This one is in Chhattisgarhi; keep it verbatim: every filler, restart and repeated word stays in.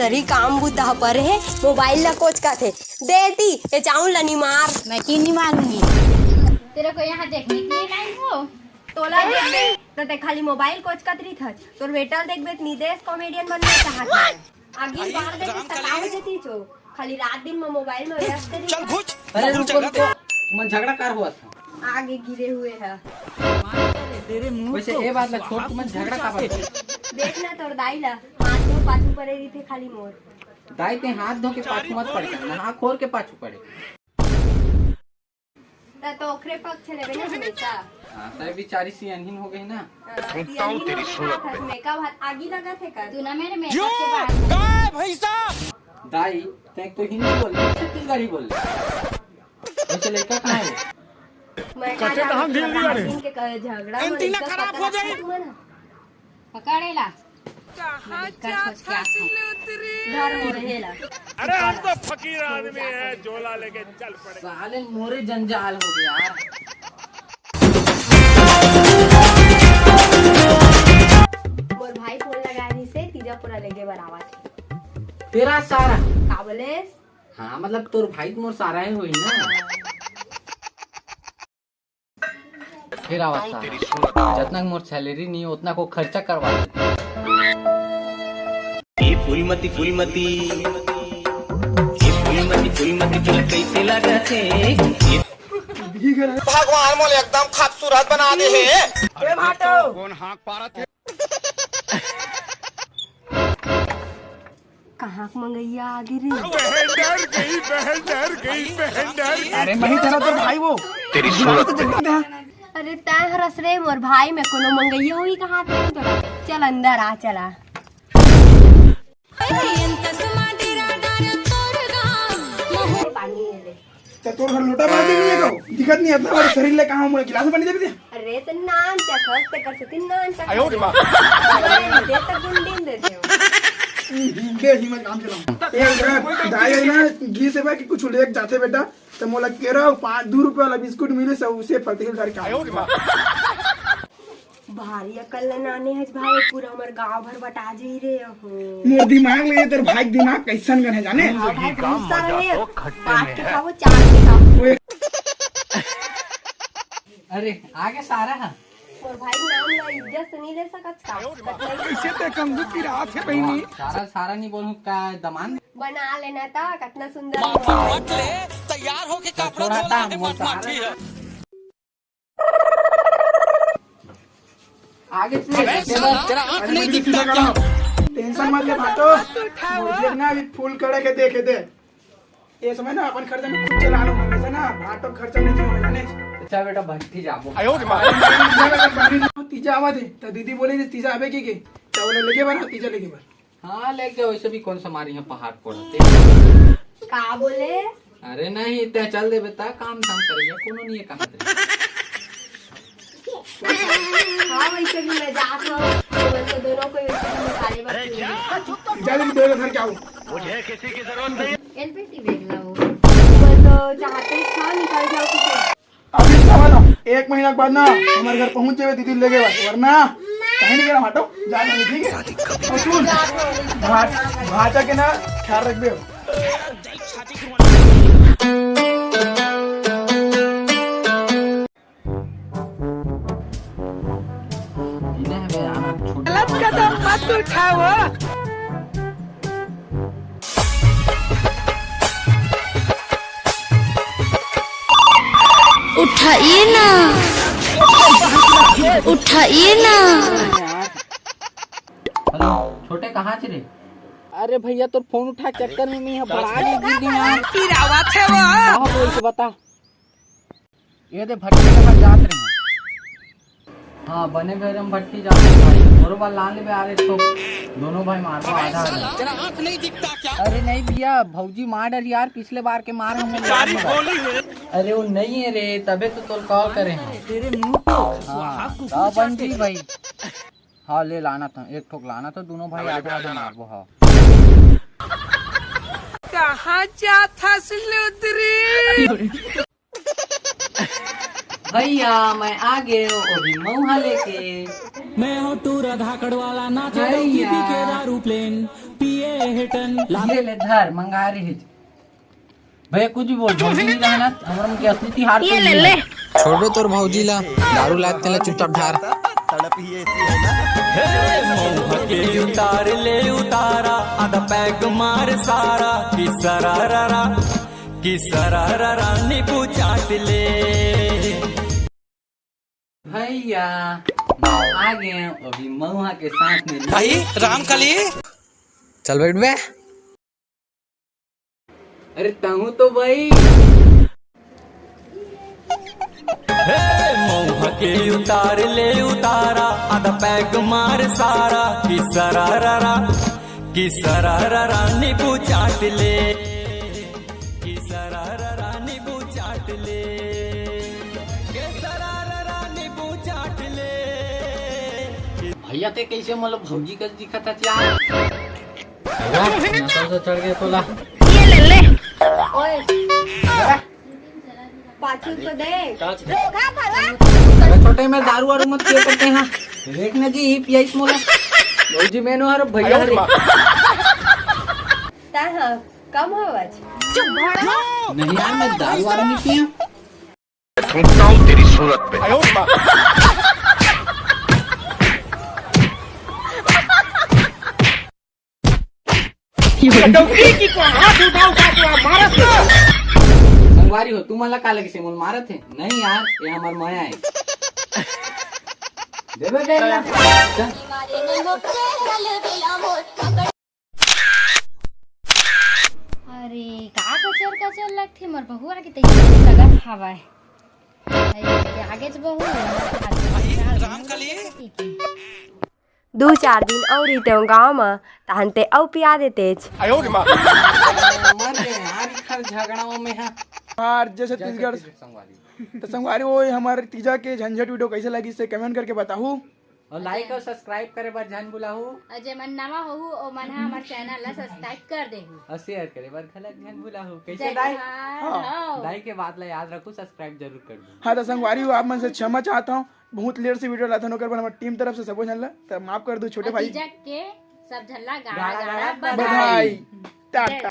तरी काम बुता ह परे हे, मोबाइल ला कोचकत हे। दे ती, ए चाउर ला निमार। मैं क्यों नहीं मारूंगी? तेरे को यहाँ देखने के लिए लाई हूँ। तोला देखबे, त ते खाली मोबाइल कोचकत रहिथस। तोर बेटा ल देखबे, त नितेश कॉमेडियन बनना चाहत हे। आगी बार दे, सताओ जे तीचो। खाली रात दिन में मोबाइल में व्यस्त रहिथस। अरे रुको, रुको, तुमन झगड़ा कार होवत हे? आगे गिरे हुए है। वैसे ए बात ला छोड़, तुमन झगड़ा का बात? देख ना तोर दाई ला, हाथ में पाछू पड़े रहिथे खाली मोर। दाई ते हाथ धो के पाछू मत पड़े, नहा खोर के पाछू पड़े। त तो ओखरे पक्ष लेबे ना हमेशा। हाँ, तय बिचारी सी अनहिन हो गई ना। हाँ, सी अनहिन हो गई ना, मेकअप हाथ आगी लगा थे कर। तू ना मेरे मेकअप के बाद। दाई, ते तो हिंदी बोल, छत्तीसगढ़ी बोल। वैसे लड़का कहाँ है? मैं कहाँ जानू, तुमन के क-, झगड़ा में एंटीना लड़का खराब पता हो जाए। लगता है तुम्हारा? पकड़ेला। कहाँ लड़का सोच के आता हूँ। घर में रहेला। अरे हम तो फकीर आदमी है, झोला लेके चल पड़े। साले मोरे जंजाल हो गया यार। मोर भाई फोन लगा रही से तीजा पूरा लेगे बराबर। तेरा सारा। का बोले? हाँ, मतलब तोर भाई तो मोर सारा ही हुई ना। फिर आवाज सारा। जतना मोर सैलरी नहीं, उतना को खर्चा करवा दे। ये फूलमती, फूलमती, ये फूलमती, फूलमती, तुला कैसे लागत है? भगवान मोला एकदम खूबसूरत बना दे हे। ए भाटो। कहाँ के मंगैया आगे रे? बहन डर गई, बहन डर गई, बहन डर गई। अरे मैं ही तेरा तो भाई वो। तेरी सूरत। अरे तै हरस रे मोर भाई, में कोनो मंगैया होई कहाँ पे तोरा? चल अंदर आ, चला। पानी ले ले। त तोर घर लोटा बाल्टी नहीं है का? दिखत नहीं है, इतना बड़े शरीर ले कहाँ मोला गिलास में पानी देबे ते? अरे, त नान चखस, तेकर सेती नान चखस। आयो रे माँ। दे त गुंडीन दे दे। हम्म, दे ही मैं काम चलाऊं। ए, दाई है ना, घी से बा कि कुछ लेके जाथे बेटा, त मोला केरा पाँच, दू रुपया वाला बिस्कुट मिले, सब उसे फलते धर के आयो रे माँ। भारी अकल ल नाने हस भाई, पूरा हमर गांव भर बटा जही रे हो। मोर दिमाग ले तोर भाई के दिमाग कैसन गन है जाने? हाँ भाई, गुस्सा रहे। काट के खाओ, चाट के खाओ। ओए। अरे, आगे सारा है। मोर भाई नाम ला इज्जत से नहीं ले सकत का? कैसे ते कंगू की रात है बहनी? सारा, सारा नहीं बोलूं का दमान? बना लेना था, कितना सुंदर। माफी मत ले, तैयार होके कपड़ा धो ला, मत माफी है। आगे से अबे साला, तेरा आंख नहीं दिखता क्या? टेंशन मत ले भाटो, मुझे ना अभी फूल कड़े के देखे दे। ये समय ना अपन खर्चा में खुद चला लो, हमेशा ना भाटो खर्चा नहीं किया जाने। अच्छा बेटा, भट्टी जाबो। आयो रे माँ। तीजा आवा दे, त दीदी बोले जे तीजा आबे की के, त बोले लेके बना तीजा लेके बना। हाँ, लेके जाओ, वैसे भी कौन सा मारी है पहाड़ फोड़ा। का बोले? अरे नहीं, ते चल देबे त काम धाम करिए, कोनो नहीं है कहाँ ते। हाँ, वैसे भी मैं जात हूँ, तो दोनों को वैसे भी निकाले बस। जा जल्दी दे घर क्या हो? मुझे किसी की जरूरत नहीं। एलपीटी देख लो। वो तो चाहते था निकल जाओ किसी। अभी समझ लो, एक महीना के बाद ना हमारे घर पहुंच जावे दीदी लेके बस, वरना कहीं नहीं गेला हटो, जा नहीं, ठीक है? और सुन, भा-, भाचा के ना ख्याल रखबे। गलत कदम मत उठाओ। उठाइए ना, उठाइए ना। हेलो, छोटे कहाँ च रे? अरे भैया, तोर फोन उठा चक्कर में मैं यहाँ बड़ा आगे गिर गया। फिर आवाज है वो। कहाँ बोल के बता? ये दे भट्टी के पास जात रहे। हाँ, बने बेर हम भट्टी जाते हैं भाई। बरोबर लान लेबे, आ रे तो दोनों भाई मारबो आधा आधा। तेरा आंख नहीं दिखता क्या? अरे नहीं भैया, भौजी मार डर यार, पिछले बार के मार हम याद नहीं बा। अरे वो नहीं है रे, तबे तो तोल कॉल करे हैं। तेरे मुंह को हाँ, स्वाहा कुकुर का बन चाटे। जी भाई। हाँ, ले लाना था, एक ठोक लाना था, दोनों भाई आधा आधा मारबो। हाँ। कहाँ जात हस लुदरी? भैया, मैं आ गए, वो भी मऊहा लेके। मैं हूँ टूरा धाकड़ वाला, नाचे भैया। डौकी पी के दारू प्लेन, पिए ये ले धर, मंगा रही है। भैया कुछ भी बोल, भौजी नहीं रहना, हमर मन के असली तिहार ये तो ले ये ले। है। छोड़ बे तोर भौजी ला, दारू लात तेला चुपचाप ढार। तड़प ही ऐसी है ना। हे, मऊहा के उतार ले उतारा, आधा पैग मार सारा, कि सरारारा, कि सरारारा, नींबू चाट ले। भैया, मैं आ गए हूँ अभी मऊहा के साथ में। भाई, राम कली। चल बैठ बे। अरे तहूँ तो भाई। हे, मऊहा के उतार ले उतारा, आधा पैग मार सारा, कि सरारारा, कि सरारारा, नींबू चाट ले, कि सरारारा, नींबू चाट ले, के सरारारा, नींबू चाट ले। भैया ते कैसे मतलब भौजी कस दिखत हच यार? भैया, नशा से चढ़ गया तोला। ये ले ले। ओए, पाछू तो दे। अरे छोटे में दारू वारू मत पिया करते हैं। देख ना जी, ये पियाइस मोला। भौजी मैं नो हर भैया हरे। ता हाँ, कम हो आज। नहीं यार, मैं दारू वारू नहीं पिया। थूकता हूँ तेरी सूरत पे। डौकी की को हाथ उठा उठा के मारत है। संगवारी हो, तू मन ला का लगे से मोल मारत है? नहीं यार, ये हमर मया है। देबे दे ना। चल। अरे का कचर कचर लगथे, मोर बहू आके तैयार लगत हवय। अरे, आगेच बहू। राम कली। दू चार दिन अउ रहितेंव गांव म, तहन ते अउ पिया देतेच। मर गए यार, इखर झगड़ा में हा। यार, जय छत्तीसगढ़। संगवारी। तो संगवारी, वो हमारे तीजा के झंझट वीडियो कैसे लगी, से कमेंट करके बताहू। और लाइक और सब्सक्राइब करे बर झन भुलाहू। और जे मन नवा होहू, ओ मन हा हमर चैनल ला सब्सक्राइब कर देहू। और शेयर करे बर घलक झन भुलाहू। कैसे जय दाई? जोहार, हाँ। हाँ। दाई के बात ला याद रखू, सब्सक्राइब जरूर कर दू। हाँ, तो संगवारी हो, आप मन से क्षमा चाहता हूँ, बहुत लेट से वीडियो लाथन, ओकर बर हमर टीम तरफ से सबो झन ला, तो माफ कर दू छोटे भाई। तीजा के सब झन ला गाड़ा गाड़ा गाड़ा बधाई। बधाई। टाटा।